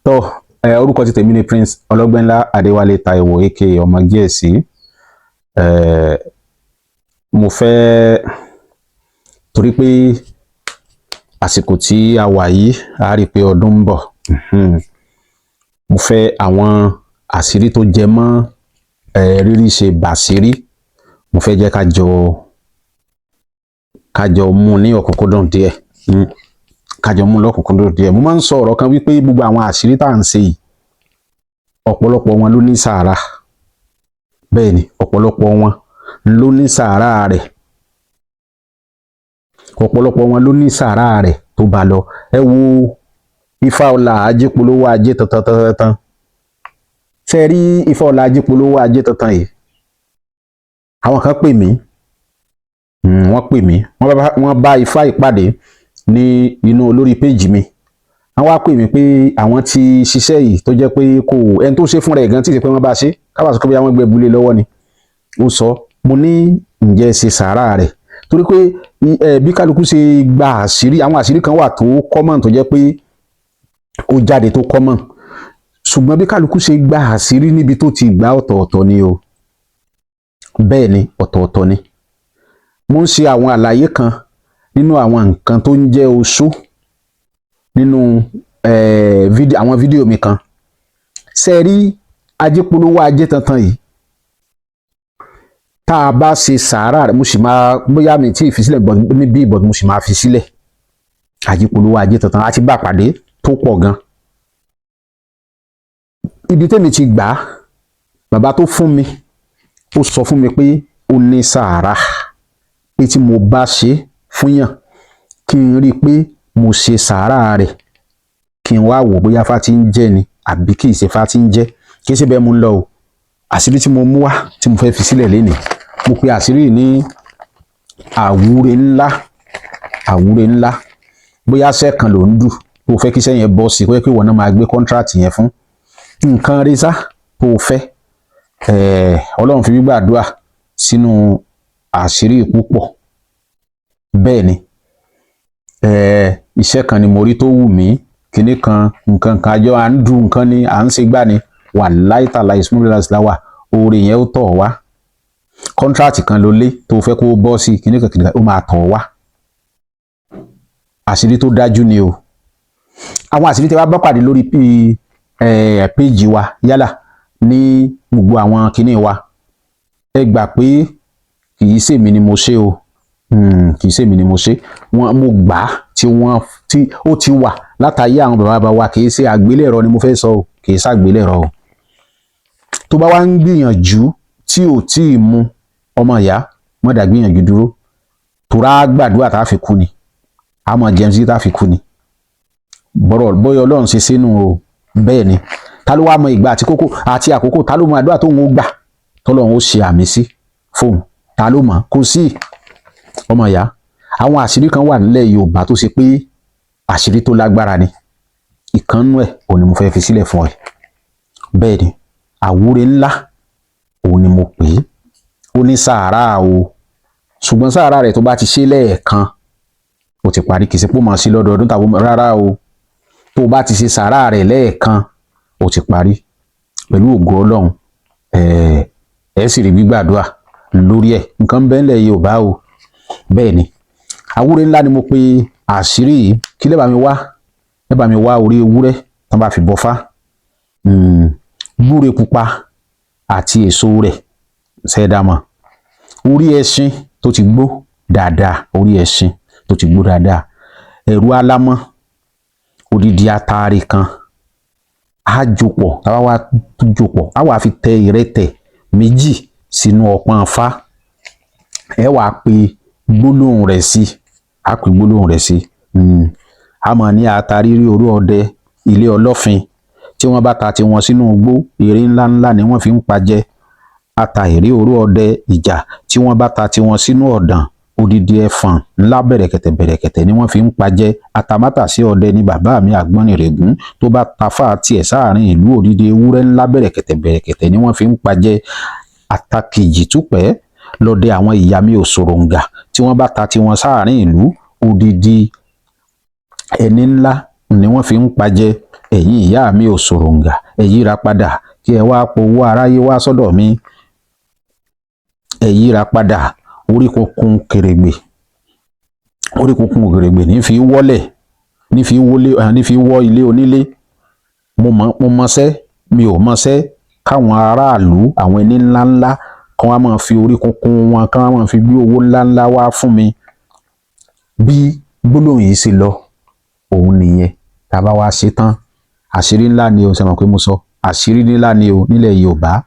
Tó orúkọ ti tèmi ni Prince Ọlọ́gbẹ́nlá Adéwálé Táíwò, aka Ọmọ Gíẹ̀sì. Mo fẹ́, torí pé àsìkò tí a wà yìí, a rí i pé ọdún ń bọ̀. Mo fẹ́ àwọn àṣírí tó jẹ mọ́ rírí ṣe bàṣírí. Mo fẹ́ jẹ́ ká jọ mú ní ọ̀kúnkúndùn díẹ̀, ká jọ mú lọ́kùnkúndùn díẹ̀. Mo máa ń sọ ọ̀rọ̀ kan wípé gbogbo àwọn àṣírí tá à ń ṣe yìí, ọ̀pọ̀lọpọ̀ wọn ló ní sàárà. Bẹ́ẹ̀ ni, ọ̀pọ̀lọpọ̀ wọn ló ní sàárà rẹ̀, ọ̀pọ̀lọpọ̀ wọn ló ní sàárà rẹ̀ tó bá lọ. Ẹ wo Ifá ọlà ajípolówó ajé tantan tantan. Ṣe rí Ifá ọlà ajípolówó ajé tantan yìí? Àwọn kan pè mí, wọ́n pè mí, wọ́n bá ifá ìpàdé ní inú olórí péjì mi. Wọ́n wá pè mí pé àwọn ti ṣiṣẹ́ yìí, tó jẹ́ pé kò ẹni tó ṣe fúnra ẹ̀ gan tí ì ṣe pé wọ́n bá ṣe kábàá sọ pé bóyá wọ́n gbé bulé lọ́wọ́ ni ó sọ. Mo ní, ǹjẹ́ ṣe sàárà rẹ̀? Torí pé bí kálukú ṣe gba àṣírí, àwọn àṣírí kan wà tó common, tó jẹ́ pé ó jáde tó common, ṣùgbọ́n bí kálukú ṣe gba àṣírí níbi tó ti gbà, ọ̀tọ̀ọ̀tọ̀ ni o. Bẹ́ẹ̀ ni, ọ̀tọ̀ọ̀tọ̀ ni. Mo ń ṣe àwọn àlàyé kan nínú àwọn nǹkan tó ń jẹ́ oṣó nínú àwọn fídíò mi kan. Ṣe rí ajípolówó ajé tantan yìí, tá a bá ṣe sàárà rẹ̀, mo sì máa, bóyá mi tí ì fi sílẹ̀ níbí ìbọn, mo sì máa fi sílẹ̀. Ajípolówó ajé tantan àti bá pàdé tó pọ̀ gan. Ibi tẹ́mi ti gbà á, bàbá tó fún mi, ó sọ fún mi pé ó ní sàárà, pé tí mo bá ṣe fún yàn, kí n rí i pé mo ṣe sàárà rẹ̀, kí n wá wò bóyá fá ti ń jẹ́ ni àbí kì í ṣe fá ti ń jẹ́. Kì í ṣe bẹ́ẹ̀ mo ń lọ o. Àṣírí tí mo mú wá, tí mo fẹ́ fi sílẹ̀ lénìí, mo pe àṣírí ní àwúre ńlá. Àwúre ńlá. Bóyá iṣẹ́ kan ló ń dù tó fẹ́ kí iṣẹ́ yẹn bọ́ sí, kó yẹ kí ìwọ náà máa gbé contract yẹn fún nǹkan rí sá tó fẹ́. Ọlọ́run fi gbígbàdúrà sínú àṣírí púpọ̀. Bẹ́ẹ̀ ni, iṣẹ́ kan ni mo rí tó wù mí, kinní kan, nǹkan kan, àjọ à ń du nǹkan ni, à ń ṣe gbá ni, wà láìtàlà ìsúnmọ́lá wà, oore yẹn ó tọ̀ wá. Contract kan ló lé tó fẹ́ kó bọ́ sí, kinní kan, kinní kan, ó máa tọ̀ wá. Àṣírí tó dájú ni o. Àwọn àṣírí tí a bá pàdé lórí péjì wa, yálà ní gbogbo àwọn kinní wa, ẹ gbà pé kì í ṣèmi ni mo ṣe o, kì í ṣèmi ni mo ṣe wọn. Mo gbà á tí wọ́n tí ó ti wà látàyé àwọn bàbá bá wa. Kì í ṣe àgbélẹ̀rọ ni mo fẹ́ sọ o, kì í ṣàgbélẹ̀rọ o. Tó bá wá ń gbìyànjú tí ò tí ì mu, ọmọ ìyá, mọ́ dà gbìyànjú dúró, torá gbàdúrà tá a fi kú ni, a mọ̀ jẹun sí tá a fi kú ni. Bọ́rọ̀ bóyá Ọlọ́run ṣe sínú o. Bẹ́ẹ̀ ni, ta ló wá mọ ìgbà àti kókó àti àkókò? Ta ló mọ àdúrà tóun ó gbà tọ́lọ́run ó ṣe àmì sí fóun? Ta ló mọ̀? Kò sí, ọmọ ìyá. Àwọn àṣírí kan wà nílẹ̀ Yorùbá tó ṣe pé àṣírí tó lágbára ni. Ìkànnú ẹ̀ òun ni mo fẹ́ fi sílẹ̀ fún ẹ. Bẹ́ẹ̀ ni, àwúre ńlá òun ni mo pè é. Ó ní sàárà o, ṣùgbọ́n sàárà rẹ̀, tó bá ti ṣe lẹ́ẹ̀kan, ó ti parí. Kì í ṣe pé ó máa ṣe lọ́dọọdún tàbí rárá o. Tó bá ti ṣe sàárà rẹ̀ lẹ́ẹ̀kan, ó ti parí. Pẹ̀lú ògo Ọlọ́run, ẹ ẹ sì rí gbígbàdúrà lórí ẹ̀. Nǹkan bẹ́ẹ̀ ńlẹ̀ Yorùbá o. Bẹ́ẹ̀ ni, àwúre ńlá ni mo pe àṣírí yìí. Kí lè bá mi wá? Ẹ bá mi wá orí ewúrẹ́ tán bá fi bọfá, gbúre pupa àti èso rẹ̀ ṣẹ̀dámọ̀, orí ẹṣin tó ti gbó dáadáa, orí ẹṣin tó ti gbó dáadáa, ẹ̀rù alámọ̀, odidi ataare kan, á jòpọ̀. Tá a bá wá jòpọ̀, á wà fi tẹ ìrẹtẹ̀ méjì sínú ọpọ́n Ifá. Ẹ wàá pe gbólóhùn rẹ̀ sí, á pe gbólóhùn rẹ̀ sí. A mọ̀ ní atarírí orú ọdẹ ilé ọlọ́fin, tí wọ́n bá ta tiwọn sínú igbó, eré ńláńlá ni wọ́n fi ń pajẹ. Ata èrè orú ọdẹ ìjà, tí wọ́n bá ta tiwọn sínú ọ̀dàn, odidi ẹfọ̀n ńlá bẹ̀rẹ̀kẹ̀tẹ̀ bẹ̀rẹ̀kẹ̀tẹ̀ ni wọ́n fi ń pajẹ. Atamátàsí ọdẹ ni bàbá mi Àgbọnnìrègún, tó bá tafà tiẹ̀ sáàrin ìlú, odidi ewúrẹ́ ńlá bẹ̀rẹ̀kẹ̀tẹ̀ bẹ̀rẹ̀kẹ̀tẹ̀ ni wọ́n fi ń pajẹ. Atakìjì túpẹ́ lọ́dẹ àwọn ìyá mi Òṣòròǹgà, tí wọ́n bá ta tiwọn sáàrin ìlú, odidi ẹni ńlá. Ni wọ́n fi ń pajẹ. Ẹ̀yin ìyá mi ò sòròǹgà, ẹ yíra padà kí ẹ wá powó aráyé wá sọ́dọ̀ mi. Ẹ yíra padà. Orí kunkun kèrègbè, orí kunkun kèrègbè ní fi wọ́lẹ̀, ní fi wọlé, ní fi wọ́ ilé onílé. Mo mọ̀, mo mọṣẹ́, mi ò mọṣẹ́. Káwọn aráàlú, àwọn ẹni ńláńlá kan wá máa fi orí kunkun wọn, kán wá máa fi gbé owó ńláńlá wá fún mi. Bí gbólóhùn yìí ṣe lọ òun nìyẹn. Tá a bá wá ṣe tán, àṣírí ńlá ni o. Ṣe mọ̀ pé mo sọ, àṣírí ńlá ni o nílẹ̀ Yorùbá.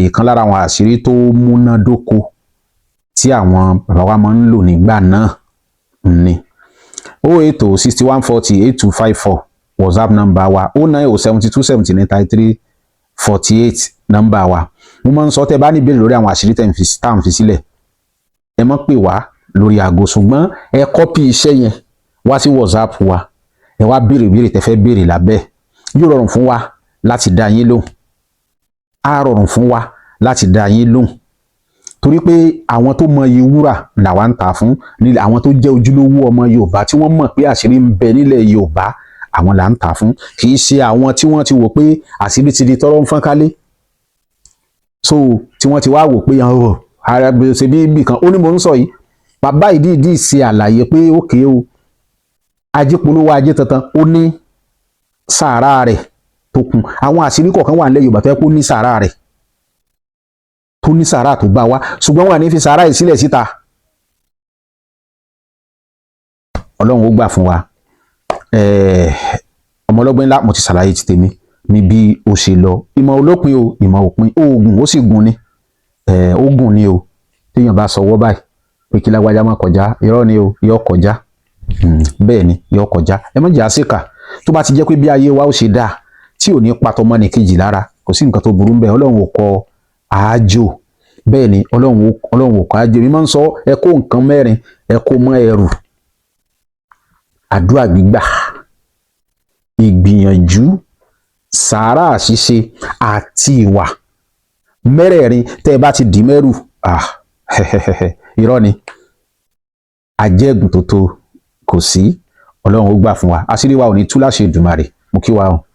Ìkan lára àwọn àṣírí tó múnádóko tí àwọn bàbá wa máa ń lò nígbà náà ni 08061408254, WhatsApp number wa, 09072793348 number wa. Mo máa ń sọ, tẹ́ bá ní ìbéèrè lórí àwọn àṣírí tẹ́ tá à ń fi sílẹ̀, ẹ má pè wá lórí aago, ṣùgbọ́n ẹ copy iṣẹ́ yẹn wá sí WhatsApp wa, ẹ wá béèrè ìbéèrè tẹ́ fẹ́ béèrè lábẹ́. Yóò rọrùn fún wa láti dá yín lóhùn, á rọrùn fún wa láti dá yín lóhùn, torí pé àwọn tó mọ iye wúrà làwa ń tà fún nílẹ̀. Àwọn tó jẹ́ ojúlówó ọmọ Yorùbá tí wọ́n mọ̀ pé àṣírí ń bẹ nílẹ̀ Yorùbá, àwọn là ń tà fún. Kì í ṣe àwọn tí wọ́n ti wò pé àṣírí ti di tọ́rọ́ ń fọ́n kálé, so tí wọ́n ti wá wò pé ọ̀ ara ṣe bí ibì kan ó ní. Mò ń sọ yìí, bàbá ìdíìdí ṣe àlàyé pé òkè o, ajé polówó ajé tantan, ó ní sàárà rẹ̀ tó kún. Àwọn àṣírí kọ̀ọ̀kan wà nílẹ̀ Yorùbá tó yẹ kó ní sàárà rẹ̀, tó ní sàárà tó bá wá, ṣùgbọ́n wọn à ní fi sàárà yìí sílẹ̀ síta. Ọlọ́run ó gbà fún wa. Ọmọlọ́gbẹ́ ńlá, mo ti ṣàlàyé ti tèmi ní bí ó ṣe lọ. Ìmọ̀ olópin o, ìmọ̀ òpin oògùn, ó sì gùn ni, ó gùn ni o. Téèyàn bá sọwọ́ báyìí pé kí lágbájá má kọjá, irọ́ ni o, yọ kọjá. Bẹ́ẹ̀ ni, yọ kọjá. Ẹ má jẹ́ àṣekà. Tó bá ti jẹ́ pé bí ayé wa ó ṣe dáa, tí ò ní pa tọmọnìkejì lára, kò sí nǹkan tó burú ńbẹ̀. Ọlọ́run ò kọ àájò. Bẹ́ẹ̀ ni, Ọlọ́run ò kọ àájò. Mi máa ń sọ, ẹ kó nǹkan mẹ́rin, ẹ kó mọ́ ẹrù: àdúrà gbígbà, ìgbìyànjú, sàárà ṣíṣe àti ìwà. Mẹ́rẹ̀ẹ̀rin tẹ́ ẹ bá ti dì mẹ́rù, ah, irọ́ ni, àjẹgùn tó tó kò sí. Ọlọ́run ó gbà fún wa. Àṣírí wa ò ní tú láṣẹ Èdùmàrè. Mo kí wa o.